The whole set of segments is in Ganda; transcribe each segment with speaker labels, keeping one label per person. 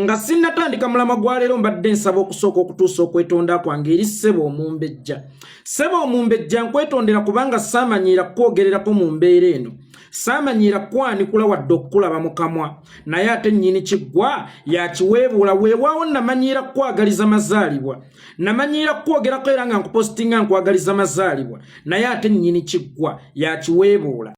Speaker 1: Nga sinnatandika mulamwa gwa leero, mbadde nsaba okusooka okutuusa okwetonda kwange eri ssebo omumbejja. Ssebo omumbejja, nkwetondera kubanga saamanyiira kukwogererako mu mbeera eno, saamanyiira kukwanikula wadde okukulaba mu kamwa, naye ate nnyini kiggwa yakiweebuula. Weewaawo namanyiira kukwagaliza mazaalibwa, namanyiira kukwogerako era nga nkupositinga nkwagaliza mazaalibwa, naye ate nnyini kiggwa yakiweebuula.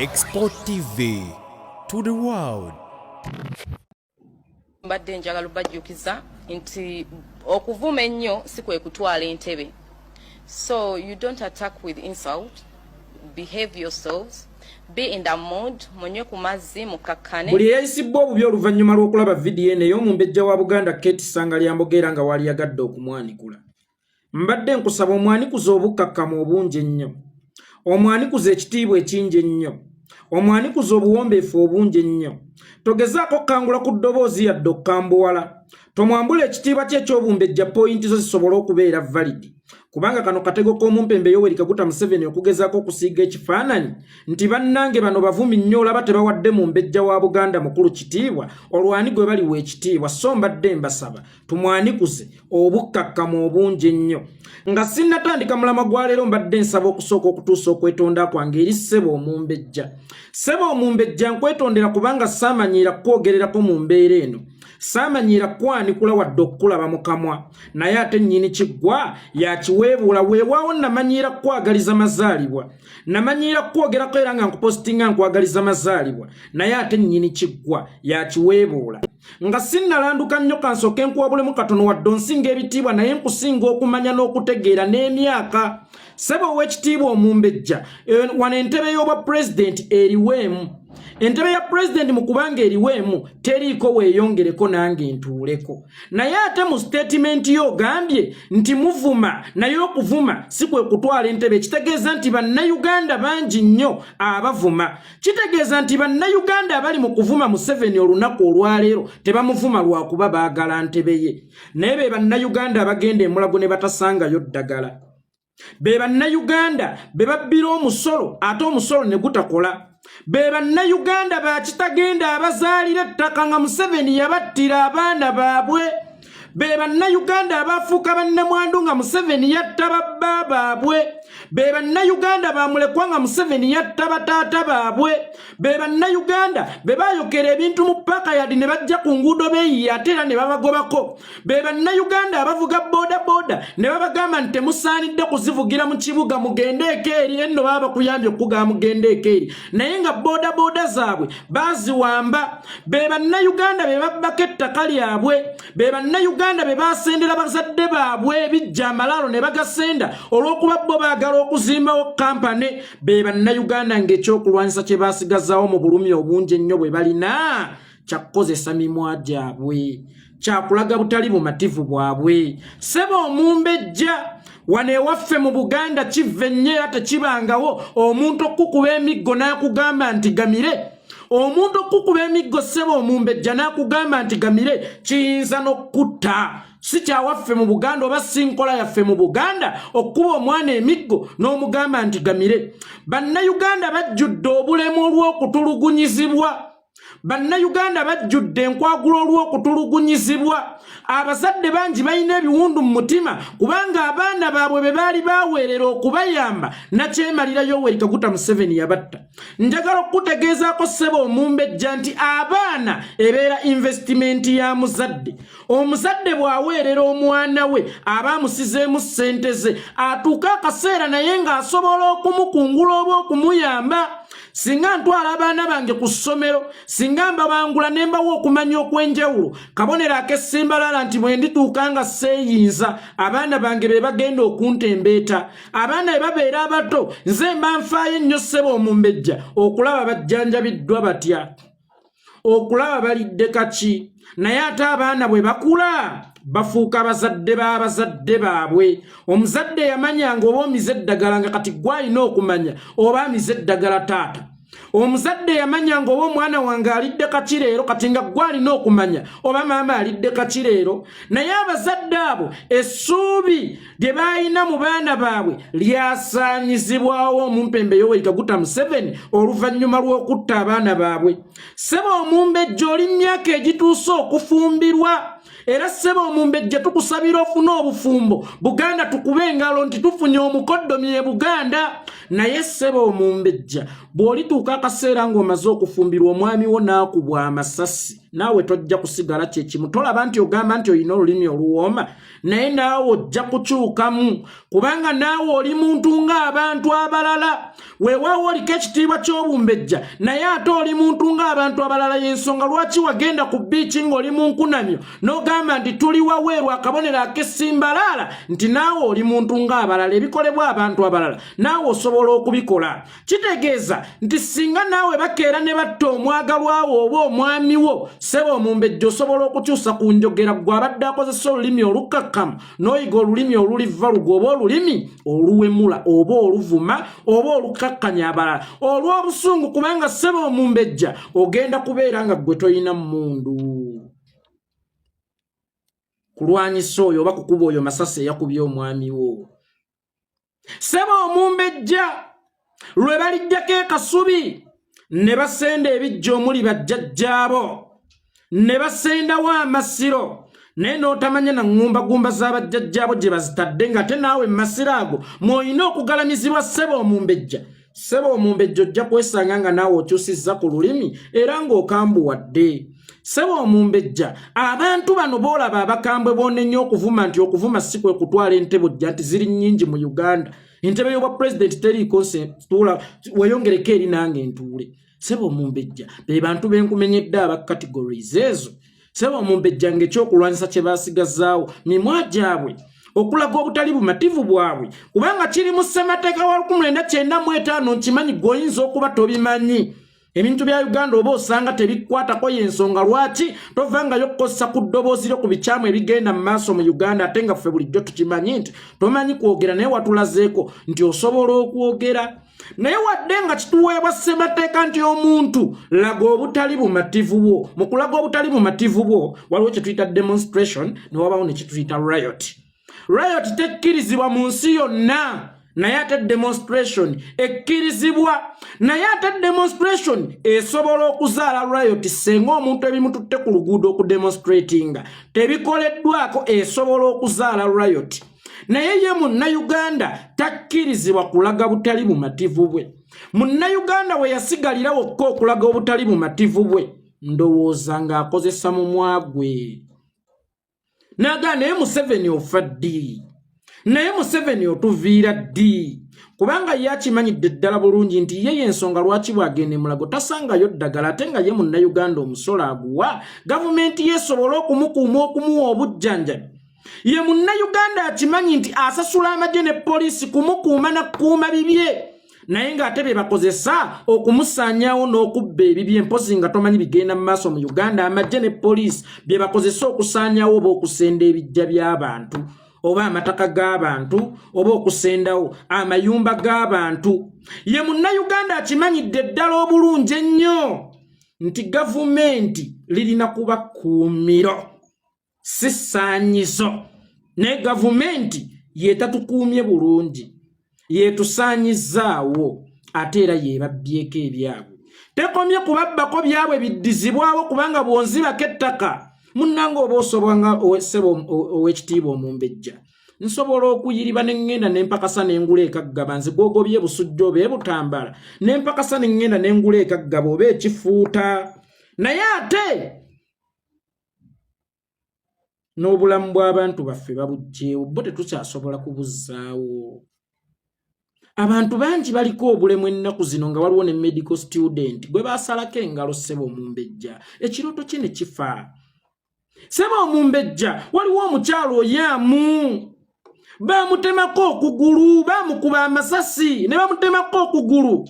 Speaker 2: Export TV to the world.
Speaker 3: Mbadde njagala obajjukiza nti okuvuma ennyo si kwe kutwala entebe. So you don't attack with insult. Behave yourselves, be in the mood, munywe ku mazzi, mukakkane.
Speaker 1: Buli eyayisibbwa obubi oluvannyuma lw'okulaba vidiyo eno ey'omumbejja wa Buganda Kate Ssangalyambogo era nga waliyagadde okumwanikula, mbadde nkusaba omwanikuza obukkakkamu obungi ennyo, omwanikuza ekitiibwa ekingi ennyo, omwanikuza obuwombeefu obungi ennyo. Togezaako okukangula ku ddoboozi yadde okukambuwala. Tomwambula ekitiibwa kye ekyobumbejja, point zo zisobole okubeera valid, kubanga kano katego k'omumpembe Yoweri Kaguta Museveni okugezaako okusiiga ekifaananyi nti bannange bano bavumi nnyo, olaba tebawadde mumbejja wa Buganda mukulu kitiibwa, olwani gwe baliwa ekitiibwa? So mbadde mbasaba tumwanikuze obukkakkamu obungi ennyo. Nga sinnatandika mulamwa gwa leero, mbadde nsaba okusooka okutuusa okwetonda kwange eri ssebo omumbejja. Ssebo omumbejja, nkwetondera kubanga saamanyiira kukwogererako mu mbeera eno, saamanyiira kukwanikula wadde okukulaba mu kamwa, naye ate nnyini kiggwa yakiweebuula. Weewaawo namanyiira kukwagaliza mazaalibwa, namanyiira kukwogerako era nga nkupositinga nkwagaliza mazaalibwa, naye ate nnyini kiggwa yakiweebuula. Nga sinnalanduka nnyo, kansooke nkuwabulemu katono. Wadde onsinga ebitiibwa, naye nkusinga okumanya n'okutegeera n'emyaka. Ssebo ow'ekitiibwa omumbejja, wano entebe y'obwa pulezidenti eriweemu. Entebe ya pulezidenti mu kubanga eriweemu, teriiko weeyongereko nange ntuuleko. Naye ate mu statement yo ogambye nti muvuma, naye okuvuma si kwe kutwala entebe. Kitegeeza nti Bannayuganda bangi nnyo abavuma. Kitegeeza nti Bannayuganda abali mu kuvuma Museveni olunaku olwaleero tebamuvuma lwakuba baagala ntebe ye, naye be Bannayuganda abagenda emulago ne batasangayo ddagala, be Bannayuganda be babbira omusolo ate omusolo ne gutakola, be Bannayuganda bakitagenda abazaalira ettaka nga Museveni yabattira abaana baabwe, be Bannayuganda abafuuka bannamwandu nga Museveni yatta babba baabwe, be Bannayuganda bamulekwa nga Museveni yatta bataata baabwe, be Bannayuganda be bayokera ebintu mu pakayadi ne bajja ku nguudo beeyiye ate era ne babagobako, be Bannayuganda abavuga boda boda ne babagamba nti temusaanidde kuzivugira mu kibuga, mugende ekeeri. Enno baba bakuyambye okukugamba mugende ekeeri, naye nga boda boda zaabwe baziwamba. Be Bannayuganda be babbako ettaka lyabwe, be Bannayuganda be basendera bazadde baabwe ebijja amalaalo ne bagasenda olw'okuba bo baagala okuzimbawo kampane, be Bannayuganda ng'ekyokulwanyisa kye basigazawo mu bulumi obungi ennyo bwe balina kyakukozesa mimwa gyabwe, kyakulaga butali bumativu bwabwe. Ssebo omumbejja, wano ewaffe mu Buganda kiva ennyo era tekibangawo omuntu okukuba emiggo n'akugamba nti gamire. Omuntu okukuba emiggo, ssebo omumbejja, n'akugamba nti gamire, kiyinza n'okutta. Si kyawaffe mu Buganda oba si nkola yaffe mu Buganda okukuba omwana emiggo n'omugamba nti gamire. Bannayuganda bajjudde obulemu olw'okutulugunyizibwa. Bannayuganda bajjudde enkwagula olw'okutulugunyizibwa. Abazadde bangi balina ebiwundu mu mutima kubanga abaana baabwe be baali baweerera okubayamba, nakyemalira Yoweri Kaguta Museveni yabatta. Njagala okukutegeezaako, ssebo omumbejja, nti abaana ebeera investment ya muzadde. Omuzadde bw'aweerera omwana we, aba amusizeemu ssente ze, atuuke akaseera naye ng'asobola okumukungula oba okumuyamba. Singa ntwala abaana bange ku ssomero, singa mbabangula ne mbawa okumanya okw'enjawulo, kabonero ak'essimbalala nti bwe ndituuka nga seeyinza, abaana bange be bagenda okuntembeeta. Abaana bwe babeera abato, nze mba nfaayo ennyo, ssebo omumbejja, okulaba bajjanjabiddwa batya, okulaba balidde kaki. Naye ate abaana bwe bakula, bafuuka bazadde b'abazadde baabwe. Omuzadde yamanyanga oba omize eddagala, nga kati gwalina okumanya oba amize eddagala taata. Omuzadde yamanya nga oba omwana wange alidde kaki leero, kati nga gwe alina okumanya oba maama alidde kaki leero. Naye abazadde abo essuubi lye baalina mu baana baabwe lyasaanyizibwawo omumpembe Yoweri Kaguta Museveni oluvannyuma lw'okutta abaana baabwe. Ssebo omumbejja, oli myaka egituuse okufumbirwa, era ssebo omumbejja tukusabira ofune obufumbo, Buganda tukube engalo nti tufunye omukoddomi e Buganda. Naye ssebo omumbejja, bw'olituuka akaseera ng'omaze okufumbirwa, omwami wo n'akubwa amasasi, naawe tojja kusigala kyekimu. Tolaba nti ogamba nti olina olulimi oluwooma, naye naawe ojja kukyukamu, kubanga naawe oli muntu ng'abantu abalala. Weewaawo oliko ekitiibwa ky'obumbejja, naye ate oli muntu ng'abantu abalala. Y'ensonga lwaki wagenda ku bbiiki ng'oli mu nkunamyo n'ogamba nti tuli waweeru, akabonero ak'essimbalaala nti naawe oli muntu ng'abalala, ebikolebwa abantu abalala naawe osobola okubikola. Kitegeeza nti singa naawe bakeera ne batta omwagalwawo oba omwami wo, ssebo omumbejja, osobola okukyusa ku njogera. Gwe abadde akozesa olulimi olukkakkamu, n'oyiga olulimi oluliva lugo oba olulimi oluwemula oba oluvuma oba olukakkanya abalala olw'obusungu, kubanga ssebo omumbejja ogenda kubeera nga ggwe toyina mmundu kulwanyisa oyo oba kukuba oyo masasi eyakubye omwami wo. Ssebo omumbejja, lwe balijjako ekasubi ne basenda ebijja omuli bajjajjaabo ne basendawo amasiro, naye n'otamanya na ŋŋumbagumba z'abajjajjaabo gye bazitadde, ng'ate naawe mu masiro ago mw'olina okugalamizibwa. Ssebo omumbejja, ssebo omumbejja, ojja kwesanga nga naawe okyusizza ku lulimi era ng'okambuwadde. Ssebo omumbejja, abantu bano boolaba abakambwe boonenya okuvuma nti okuvuma si kwe kutwala entebe, ojja nti ziri nnyingi mu Uganda. Entebe y'obwa pulezidenti teriiko, tuula weyongereko eri nange ntuule. Ssebo omumbejja, be bantu benkumenyedde aba categories ezo. Ssebo omumbejja, ng'ekyokulwanyisa kye baasigazaawo mimwa gyabwe okulaga obutali bumativu bwabwe, kubanga kiri mu ssemateeka wa 1995. Nkimanyi gweoyinza okuba tobimanyi ebintu bya Uganda oba osanga tebikwatako, y'ensonga lwaki tovangayo okukozesa ku ddoboozi lyo ku bikyamu ebigenda mu maaso mu Uganda, ate nga ffe bulijjo tukimanyi nti tomanyi kwogera, naye watulazeeko nti osobola okwogera. Naye wadde nga kituweebwa ssemateeka nti omuntu laga obutali bumativu bwo, mu kulaga obutali bumativu bwo waliwo kye tuyita demonstration ne wabawo ne kyetuyita riot. Riot tekkirizibwa mu nsi yonna, naye ate demonstration ekkirizibwa. Naye ate demonstration esobola okuzaala riot senga omuntu ebimututte ku luguudo okudemonstratinga tebikoleddwako, esobola okuzaala riot. Naye ye Munnayuganda takkirizibwa kulaga butali bumativu bwe. Munnayuganda we yasigalira wokka okulaga obutali bumativu bwe, ndowooza ng'akozesa mumwa gwe nagaa, "Naye Museveni ofa ddi? Naye Museveni otuviira ddi?" Kubanga ye akimanyidde ddala bulungi nti ye yensonga lwaki bw'agenda emulago tasangayo ddagala, ate nga ye Munnayuganda omusolo aguwa gavumenti yeesobole okumukuuma, okumuwa obujjanjabi. Ye Munnayuganda akimanyi nti asasula amagye ne poliisi kumukuuma na kukuuma bibye, naye ng'ate bye bakozesa okumusaanyaawo n'okubba ebibye. Mpozi nga tomanyi bigenda mu maaso mu Uganda, amagye ne poliisi bye bakozesa okusaanyaawo oba okusenda ebijja by'abantu oba amataka g'abantu oba okusendawo amayumba g'abantu. Ye Munnayuganda akimanyidde ddala obulungi ennyo nti gavumenti lirina kuba kkuumiro, si ssaanyizo, naye gavumenti yetatukuumye bulungi, yetusaanyizzaawo, ate era yebabbyeko ebyabwe. Tekomye kubabbako byabwe, biddizibwawo, kubanga bw'onzibako ettaka munnanga oba osobwanga ssebo ow'ekitiibwa omumbejja, nsobola okuyiriba ne ŋŋenda ne mpakasa ne ngula ekaggaba. Nze gwogobye Busujja oba Ebutambala, ne mpakasa ne ŋŋenda ne ngula ekaggaba oba ekifuuta, naye ate n'obulamu bw'abantu baffe babuggyeewo, bo tetukyasobola kubuzzaawo. Abantu bangi baliko obulemu ennaku zino, nga waliwo ne medical student gwe basalako engalo. Ssebo omumbejja, ekirooto kye ne kifa. Ssebo omumbejja, waliwo omukyalo oyaamu bamutemako okugulu, bamukuba amasasi ne bamutemako okugulu.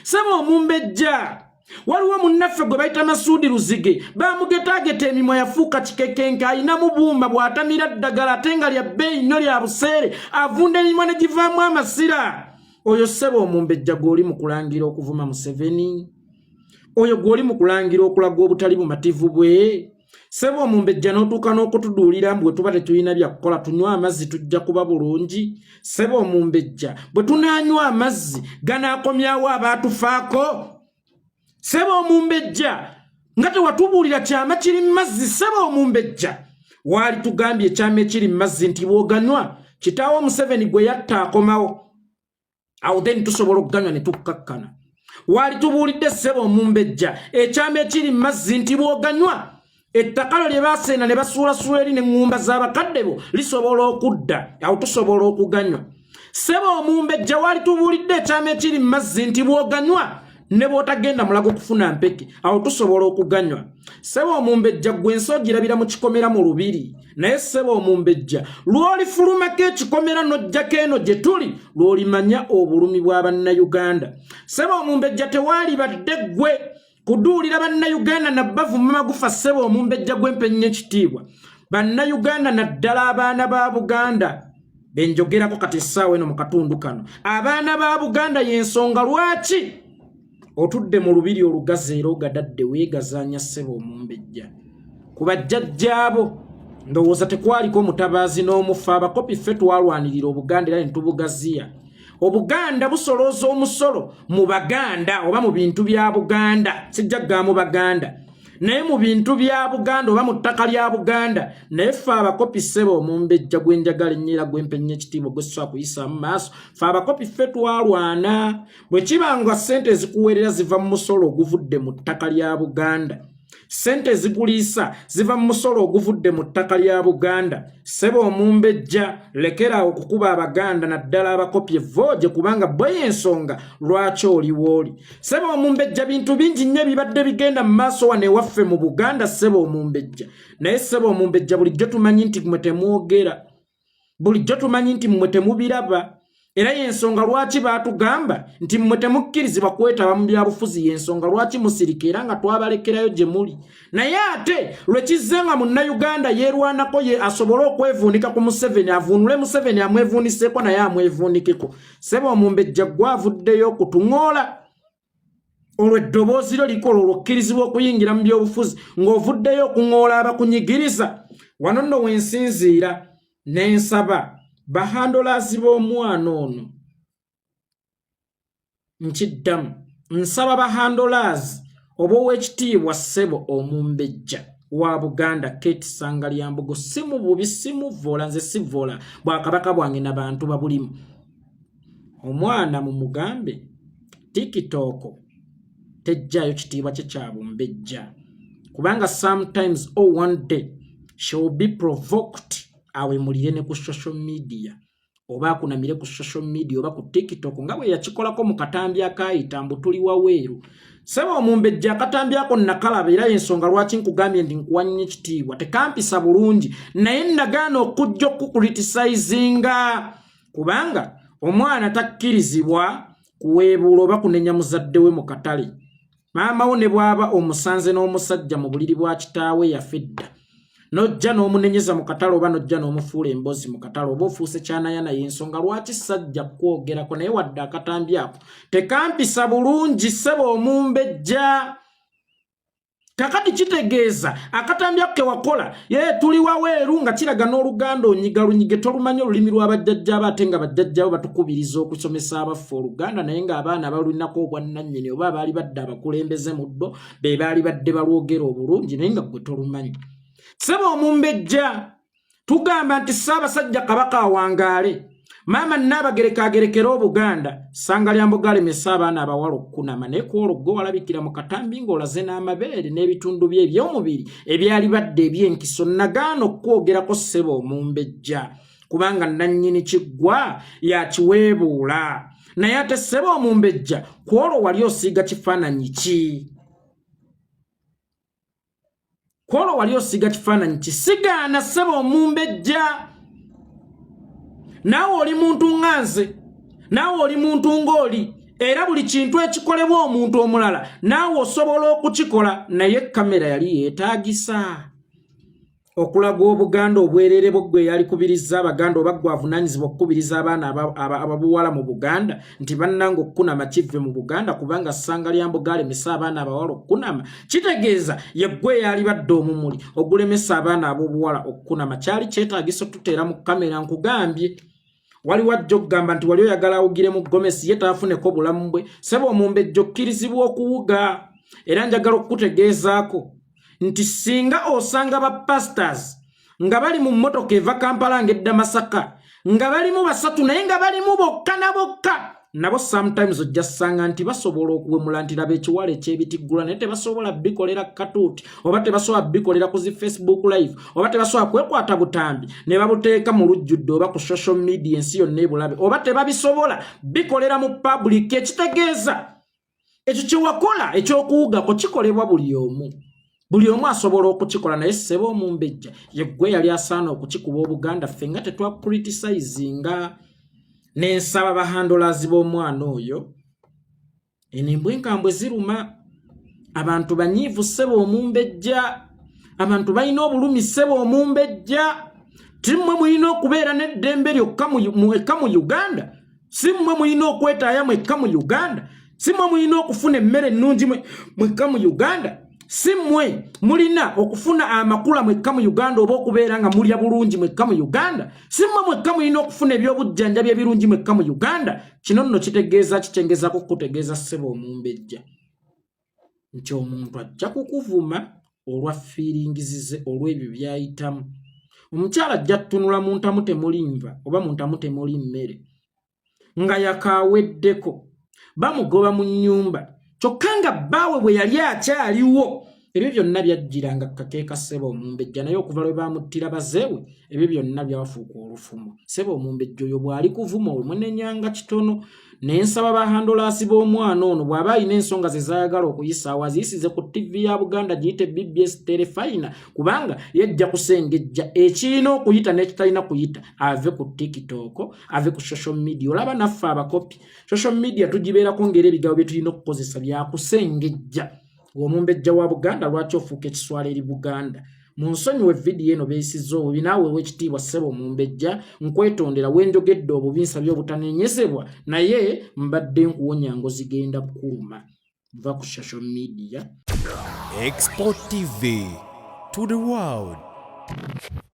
Speaker 1: Ssebo omumbejja, waliwo munnaffe gwe bayita Masuudi Luzige, bamugetaageta emimwa, yafuuka kikekenke, ayinamu buuma bw'atamira ddagala, ate nga lya bbeeyi nnyo, lya buseere, avunda emimwa ne givaamu amasira. Oyo ssebo omumbejja gw'oli mu kulangira okuvuma Museveni. Oyo gw'oli mu kulangira okulaga obutali bumativu bwe? Ssebo omumbejja, n'otuuka n'okutuduulira mbu bwe tuba tetulina bya kukola tunywe amazzi tujja kuba bulungi. Ssebo omumbejja, bwe tunaanywa amazzi ganaakomyawo abaatufaako? Ssebo omumbejja, nga tewatubuulira kyama kiri mu mazzi. Ssebo omumbejja, waali tugambye ekyama ekiri mu mazzi nti bw'oganywa kitaawo Museveni gwe yatta akomawo, awo then tusobola okuganywa ne tukkakkana. Waali tubuulidde, ssebo omumbejja, ekyama ekiri mu mazzi nti bw'oganywa ettaka lyo lye baaseena ne basuulasuula eri n'eŋŋumba z'abakadde bo lisobola okudda, awo tusobola okuganywa. Ssebo omumbejja, waali tubuulidde ekyama ekiri mu mazzi nti bw'oganywa ne bw'otagenda mulago kufuna mpeke, awo tusobola okuganywa. Ssebo omumbejja, gwe ensi ogirabira mu kikomera mu lubiri, naye ssebo omumbejja, lw'olifulumako ekikomera n'ojjako eno gye tuli, lw'olimanya obulumi bwa Bannayuganda. Ssebo omumbejja, tewaalibadde ggwe kuduulira Bannayuganda nabbavuma magufa. Ssebo omumbejja, gw'empennya ekitiibwa, Bannayuganda, naddala abaana ba Buganda benjogerako kati essaawa eno mu katundu kano, abaana ba Buganda, y'ensonga lwaki otudde mu lubiri olugazi era ogadadde weegazaanya. Ssebo omumbejja, ku bajjajjaabo ndowooza tekwaliko omutabaazi n'omufa. Abakopi ffe twalwanirira Obuganda era ne tubugaziya. Obuganda busolooza omusolo mu Baganda oba mu bintu bya Buganda, sijja kugamba mu Baganda, naye mu bintu bya Buganda oba mu ttaka lya Buganda. Naye ffe abakopi, ssebo omumbejja, gwenjagala ennyo era gwempennya ekitiibwa, gwe kuyisaamu maaso, ffe abakopi ffe twalwana. Bwe kiba nga ssente ezikuweerera ziva mu musolo oguvudde mu ttaka lya Buganda, ssente ezikuliisa ziva mu musolo oguvudde mu ttaka lya Buganda, ssebo omumbejja, lekeraawo okukuba Abaganda, naddala abakopi, evooje, kubanga bwe y'ensonga lwaki oliwo oli. Ssebo omumbejja, bintu bingi nnyo ebibadde bigenda mu maaso wano ewaffe mu Buganda, ssebo omumbejja. Naye ssebo omumbejja, bulijjo tumanyi nti mmwe temwogera, bulijjo tumanyi nti mmwe temubiraba, era y'ensonga lwaki baatugamba nti mmwe temukkirizibwa kwetaba mu byabufuzi. Y'ensonga lwaki musirika era nga twabalekerayo gye muli. Naye ate lwe kizze nga Munnayuganda yeerwanako ye asobole okwevuunika ku Museveni, avuunule Museveni amwevuuniseeko naye amwevuunikeko, ssebo omumbejja, gwe avuddeyo okutuŋoola. Olwo eddoboozi lyo likola olwokkirizibwa okuyingira mu byobufuzi ng'ovuddeyo okuŋoola abakunyigiriza. Wano nno wensinziira n'ensaba bahandlers b'omwana ono. Nkiddamu, nsaba bahandlers oba ow'ekitiibwa ssebo omumbejja wa Buganda Kate Ssangalyambogo, si mu bubi, si muvoola, nze sivoola bwakabaka bwange na bantu babulimu. Omwana mumugambe TikTok tejjaayo kitiibwa kye kya bumbejja, kubanga sometimes or one day she will be provoked awemulire ne ku social media oba akunamire ku social media oba ku TikTok, nga bwe yakikolako mu katambi akaayita mbu tuli waweeru. Ssebo omumbejja, akatambi ako nakalaba, era ensonga lwaki nkugambye nti nkuwa nnyo ekitiibwa, tekampisa bulungi, naye nagaana okujja okukucriticizinga, kubanga omwana takkirizibwa kuweebuula oba kunenya muzadde we mu katale. Maama wo ne bw'aba omusanze n'omusajja mu buliri bwa kitaawe yafa edda, n'ojja n'omunenyeza mu katale oba n'ojja n'omufuula emboozi mu katale, oba ofuuse kyanayana. Y'ensonga lwaki sajja kwogerako, naye wadde akatambi ako tekampisa bulungi, ssebo omumbejja. Kakati kitegeeza akatambi ako kewakola ye tuli waweeru, nga kiraga n'Oluganda onyiga lunyige, tolumanyi olulimi lw'abajjajjaabo, ate nga bajjajjaabo batukubiriza okusomesa abaffe Oluganda, naye ng'abaana balulinako obwannannyini oba abaali badde abakulembeze mu ddo be baali badde balwogera obulungi, naye nga gwe tolumanyi. Ssebo omumbejja, tugamba nti Ssaabasajja Kabaka awangaale, maama Nnaabagereka agerekere Obuganda. Ssangalyambogo alemesa abaana abawala okukunama, naye ku olwo gwe walabikira mu katambi ng'olaze n'amabeere n'ebitundu bye eby'omubiri ebyali badde eby'enkiso. Nagaana okukwogerako, ssebo omumbejja, kubanga nannyini kiggwa yakiweebuula. Naye ate, ssebo omumbejja, ku olwo wali osiiga kifaananyi ki? Kwolwo wali osiiga kifaananyi ki? Sigaana, ssebo omumbejja, naawe oli muntu nga nze, naawe oli muntu ng'oli, era buli kintu ekikolebwa omuntu omulala naawe osobola okukikola, naye kamera yali yeetaagisa. Okulaga Obuganda obwerere bwo ggwe eyalikubirizza Abaganda oba ggwe avunaanyizibwa okukubiriza abaana ababuwala mu Buganda nti bannange okukunama kivve mu Buganda kubanga Ssangalyambogo alemesa abaana abawala okukunama, kitegeeza ye ggwe eyalibadde omumuli ogulemesa abaana ab'obuwala okukunama. Kyali kyetaagisa otuteera mu kamera nkugambye. Waliwo ajja okugamba nti wali oyagala awugire mu gomesi ye taafuneko bulamu bwe. Ssebo omumbejja okkirizibwa okuwuga, era njagala okukutegeezaako nti singa osanga ba pastors nga bali mu mmotoka eva Kampala ng'edda Masaka nga balimu basatu naye nga balimu bokka na bokka, nabo sometimes ojja ssanga nti basobola okuwemula nti laba ekiwala ekyebitiggula, naye tebasobola bikolera katuuti oba tebasobola bikolera ku zi Facebook live oba tebasobola kwekwata butambi ne babuteeka mu lujjudde oba ku social media ensi yonna ebulabe, oba tebabisobola bikolera mu public. Ekitegeeza ekyo kyewakola ekyokuwugako kikolebwa buli omu, buli omu asobola okukikola. Naye ssebo omumbejja yeggwe yali asaana okukikuba Obuganda ffe nga tetwakucriticizinga. Nensaba bahandlers b'omwana oyo, eno embwa enkambwe ziruma abantu banyiivu. Ssebo omumbejja, abantu balina obulumi. Ssebo omumbejja, timmwe mulina okubeera n'eddembe lyokka mwekka mu Uganda? Si mmwe mulina okwetaaya mwekka mu Uganda? Si mmwe mulina okufuna emmere ennungi mwekka mu Uganda? Si mmwe mulina okufuna amakula mwekka mu Uganda oba okubeera nga mulya bulungi mwekka mu Uganda? Si mmwe mwekka mulina okufuna ebyobujjanjabi ebirungi mwekka mu Uganda? Kino nno kitegeeza kikyengezaako kukutegeeza ssebo omumbejja nti omuntu ajja kukuvuma olwa feelings ze, olw'ebyo by'ayitamu. Omukyala ajja tutunula mu ntamu temuli nva oba mu ntamu temuli mmere nga yakaaweddeko, bamugoba mu nnyumba, kyokka nga bbaawe bwe yali akyaliwo ebyo byonna byajjiranga kakeeka. Ssebo omumbejja, naye okuva lwe bamuttira bazeewe ebyo byonna byafuuka olufumo. Ssebo omumbejja, oyo bw'ali kuvuma omunenyanga kitono. Naye nsaba bahandlers b'omwana ono, bw'aba alina ensonga ze zaayagala okuyisaawo aziyisize ku TV ya Buganda, giyite BBS Terefayina, kubanga yajja kusengejja ekirina okuyita n'ekitalina kuyita. Ave ku TikTok, ave ku social media. Olaba naffe abakopi social media tugibeerako ng'era ebigambo bye tulina okukozesa byakusengejja. Omumbejja wa Buganda, lwaki ofuuka ekiswala eri Buganda? Mu nsonyiwe vidiyo eno beeyisizza obubi, naawe ow'ekitiibwa ssebo omumbejja nkwetondera wenjogedde obubi, nsabye obutanenyezebwa, naye mbadde nkuwonya ngo zigenda kukuluma. Va ku social media.
Speaker 2: Export TV to the world.